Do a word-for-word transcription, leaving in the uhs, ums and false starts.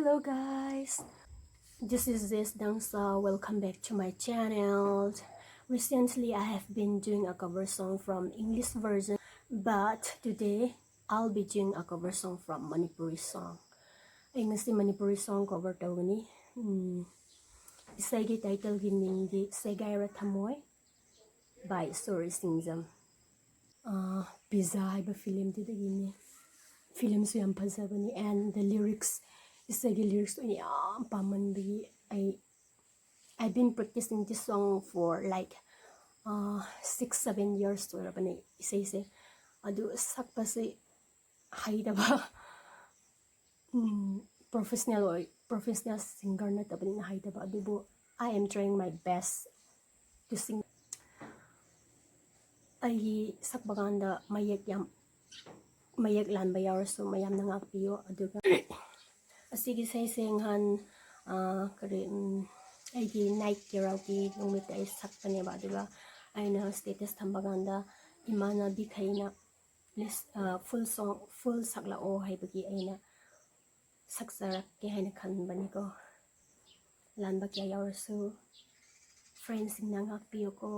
Hello guys, this is Zes Dangsa. Welcome back to my channel. Recently, I have been doing a cover song from English version, but today I'll be doing a cover song from Manipuri song. ꯑꯩ ꯉꯁꯤ Manipuri song cover ꯇꯧꯒꯅꯤ꯫ ꯎꯝ, ꯏꯁꯩꯒꯤ titleꯒꯤ ꯃꯤꯡꯗꯤ ꯁꯦꯒꯥꯏꯔ ꯊꯝꯃꯣꯏ by sorry ꯁꯤꯡꯖꯝ꯫ Pizza ꯍꯥꯏꯕ filmꯗꯨꯗꯒꯤꯅꯤ꯫ Filmꯁꯨ ꯌꯥꯝ ꯐꯖꯕꯅꯤ, and the lyrics, ꯏꯁꯩꯒꯤ lyrics ꯑꯣꯏꯅ ꯌꯥꯝ ꯄꯥꯝꯃꯟꯕꯒꯤ ꯑꯩ, I've been practicing this song for like, uh, six seven years ꯑꯣꯏꯔꯕꯅꯦ ꯏꯁꯩꯁꯦ꯫ ꯑꯗꯨ ꯁꯛꯄꯁꯦ ꯍꯩꯇꯕ, professional ꯑꯣꯏ, professional singer ꯅꯠꯇꯕꯅꯤꯅ ꯍꯩꯇꯕ, ꯑꯗꯨꯕꯨ I am trying my best to sing. ꯑꯩꯒꯤ ꯁꯛꯄ ꯀꯥꯟꯗ ꯃꯌꯦꯛ ꯌꯥꯝ, ꯃꯌꯦꯛ ꯂꯥꯟꯕ ꯌꯥꯎꯔꯁꯨ ꯃꯌꯥꯝꯅ ꯉꯥꯛꯄꯤꯌꯨ꯫ ꯑꯗꯨꯒ ꯑꯁꯤꯒꯤ ꯏꯁꯩꯁꯦ ꯅꯍꯥꯟ, ꯑꯥ, ꯀꯔꯤ, ꯎꯝ, ꯑꯩꯒꯤ night karaoke ꯅꯨꯃꯤꯠꯇ ꯑꯩ ꯁꯛꯄꯅꯦꯕ꯫ ꯑꯗꯨꯒ ꯑꯩꯅ status ꯊꯝꯕ ꯀꯥꯟꯗ ꯏꯃꯥꯟꯅꯕꯤꯈꯩꯅ, "Please, ah, full song, full ꯁꯛꯂꯛꯑꯣ" ꯍꯥꯏꯕꯒꯤ ꯑꯩꯅ ꯁꯛꯆꯔꯛꯀꯦ ꯍꯥꯏꯅ ꯈꯟꯕꯅꯤꯀꯣ꯫ ꯂꯥꯟꯕ ꯀꯌꯥ ꯌꯥꯎꯔꯁꯨ friendsꯁꯤꯡꯅ ꯉꯥꯛꯄꯤꯌꯨꯀꯣ꯫